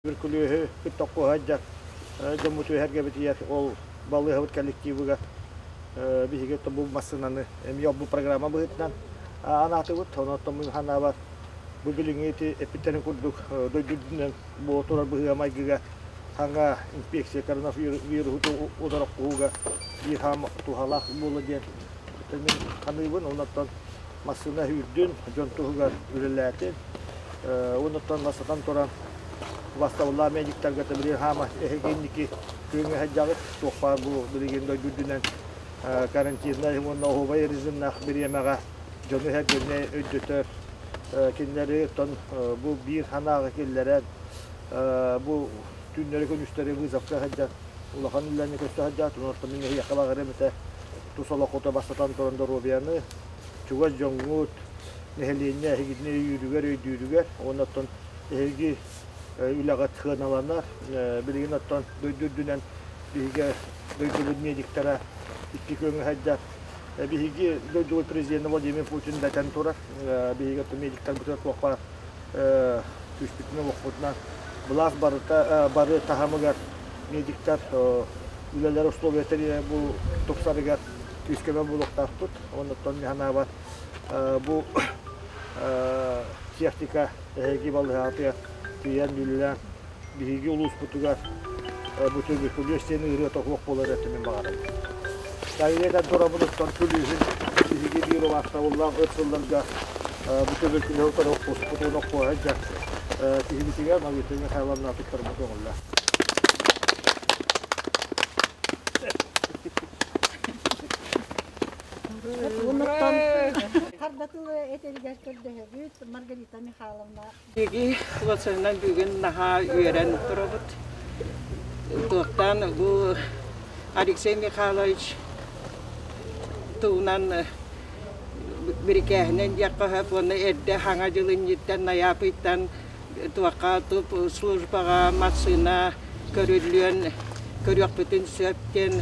Бүркүлүөһү кытта куоһайдар дьоммут үһэргэбитигэр ол балыыһабыт коллективыгар биһиги бу массыынаны эмиэ бу программа быһыытынан анаатыбыт. Онон мин санаабар бу билиҥҥи ити эппиттэрин курдук дойду үрдүнэн буола турар быһыыга-майгыга саҥа инфекция коронавируһу утары охсуһууга биир хаама туһалаах буолла диэн мин саныыбын. Онон массыына үүрдүн, дьон туһугар үлэлээтин. Оннуттан бастатан туран убастабыллаах медиктарга билигин хаама эһиги инники күөҥҥэ сылдьаҕыт. Туох баар бу билигин дойду үрдүнэн карантиннай уонна оһуобай режимнээх бириэмэҕэ дьону эргэнэ өйдөтөр кинилэри оттон бу биир санааҕа киллэрэн бу түүннэри-күнүстэри вызовка сылдьан улахан үлэни көрсө сылдьаат. Онон мин эһиэхэ баҕарыам этэ тус олоххута бастатан туран доруобуйаны, чугас дьоҥҥут, нэһилиэнньэ эһигини өйүүрүгэр, өйдүүрүгэр уонна оттон эһиги үлэҕит сыаналанар. Билигин оттон дойду үрдүнэн биһиги дойдубут медиктара икки күөҥҥэ сылдьар. Биһиги дойдубут президенэ Владимир Путин этэн турар. Биһиги оттон медиктарбытыгар туох баар күүспүтүнэн, олохпутунан былаас барыта бары таһымыгар медиктар үлэлэр условиятын бу тупсарыгар күүскэ буолуохтаахпыт. Оннуттан мин санаабар бу техника эһиги балыһаатыгар тиийэн үлэлээн биһиги улууспутугар бу туберкулез диэн ыарыы тоһуох буолар этэ мин баҕарабын. Тайыытан турабын күлүүһүн биһиги биир убаастабыллаах өр сылларга бу туберкулез утары охсуспут уонна охсуһа сылдьар киһибитигэр Маргарита Михайловна туттарбыт көҥүллээх. Оннуктан хардатылы этэригэр көрдөһөбүт Маргарита Михайловна. Биһиги уопсайынан бүгүн наһаа үөрэн турабыт. Туохтаан бу Алексей Михайлович туһунан бирикээһинэн диэххэ сөп уонна эрдэ Хаҥа дьыл инниттэн Найаапыйтан туохха туп службаҕа массыына көрүллүөн көрүөхпүтүн сөп диэн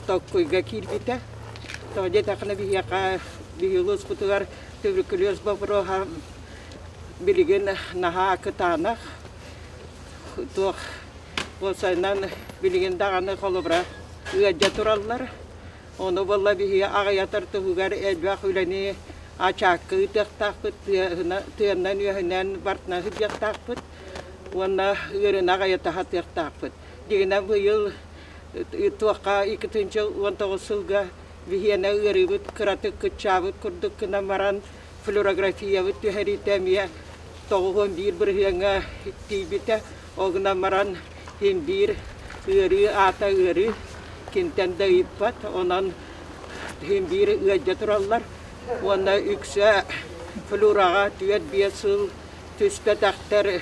толкуйга киирбитэ. Тоҕо диэтэххинэ биһиэхэ биһиги улууспутугар туберкулез боппуруоһа билигин наһаа кытаанах. Туох уопсайынан билигин даҕаны холобура ыалдьа тураллар. Ону буолла биһиги аҕыйатар туһугар элбэх үлэни ачаакка ыытыахтаахпыт, тыанан үөһүнэн бартына сылдьыахтаахпыт уонна ыарыыны аҕыйата сатыахтаахпыт. Дьиҥинэн быйыл туохха 2019 сылга биһиэнэ ыарыыбыт кыратык кыччаабыт курдук гынан баран флюорографиябыт түһэриитэ эмиэ 91 бырыһыаҥҥа тиийбитэ. Ол гынан баран син биир ыарыы аата ыарыы кимтэн да ыйыппат. Онон син биир ыалдьа тураллар. Уонна үксэ флюраҕа 4-5 сыл түспэтэхтэр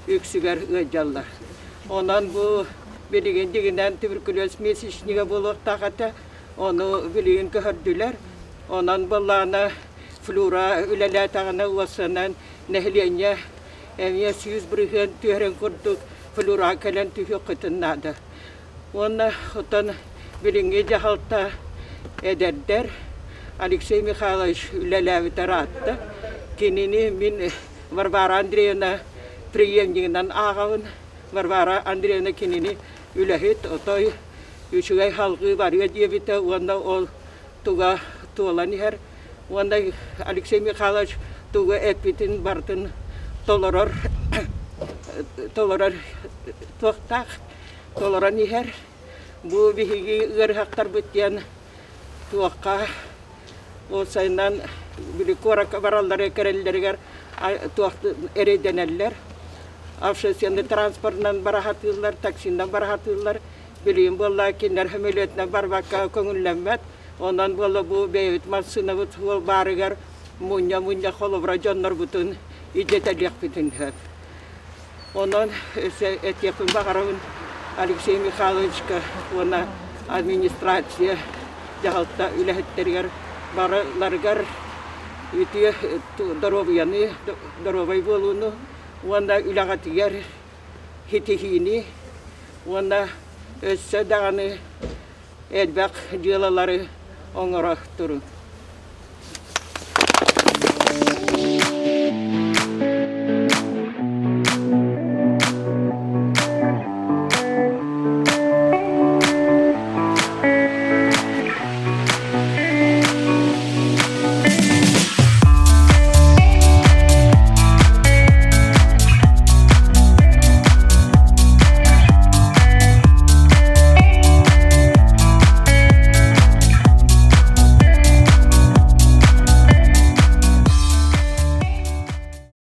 үксүгэр ыалдьаллар. Онон бу билигин дьиҥинэн туберкулез месячнига буолуохтаах этэ. Ону билигин көһөрдүлэр. Онон былаана флюра үлэлээтэҕинэ уопсайынан нэһилиэнньэ эмиэ 100% түһэрин курдук флюра кэлэн түһүөххүтүн наада. Уонна оттон билиҥҥи дьаһалта эдэрдэр Алексей Михайлович үлэлээбитэ ыраатта. Кинини мин Варвара Андреевна преемнигынан ааҕабын. Варвара Андреевна кинини үлэһит, отой үчүгэй халҕыы барыа диэбитэ уонна ол туга туолан иһэр. Уонна Алексей Михайлович тугу эппитин барытын толорор толорор туохтаах толорон иһэр. Бу биһиги ыарыһахтарбыт диэн туохха уопсайынан били куоракка бараллара кэлэллэригэр туох эрэйдэнэллэр. Общественный транспортынан бара сатыыллар, таксинан бара сатыыллар. Билигин буолла кинилэр сөмөлүөтүнэн барбакка көҥүллэммэт. Онон буолла бу бэйэбит массыынабыт суол баарыгар мунньа-мунньа холобура дьоннорбутун илдьэтэлиэхпитин сөп. Онон өссө этиэхпин баҕарабын Алексей Михайловичка уонна администрация дьаһалта үлэһиттэригэр барыларыгар үтүө доруобуйаны, доруобай буолууну уонна үлэҕитигэр ситиһиини уонна өссө даҕаны элбэх дьыалалары оҥоро туруҥ.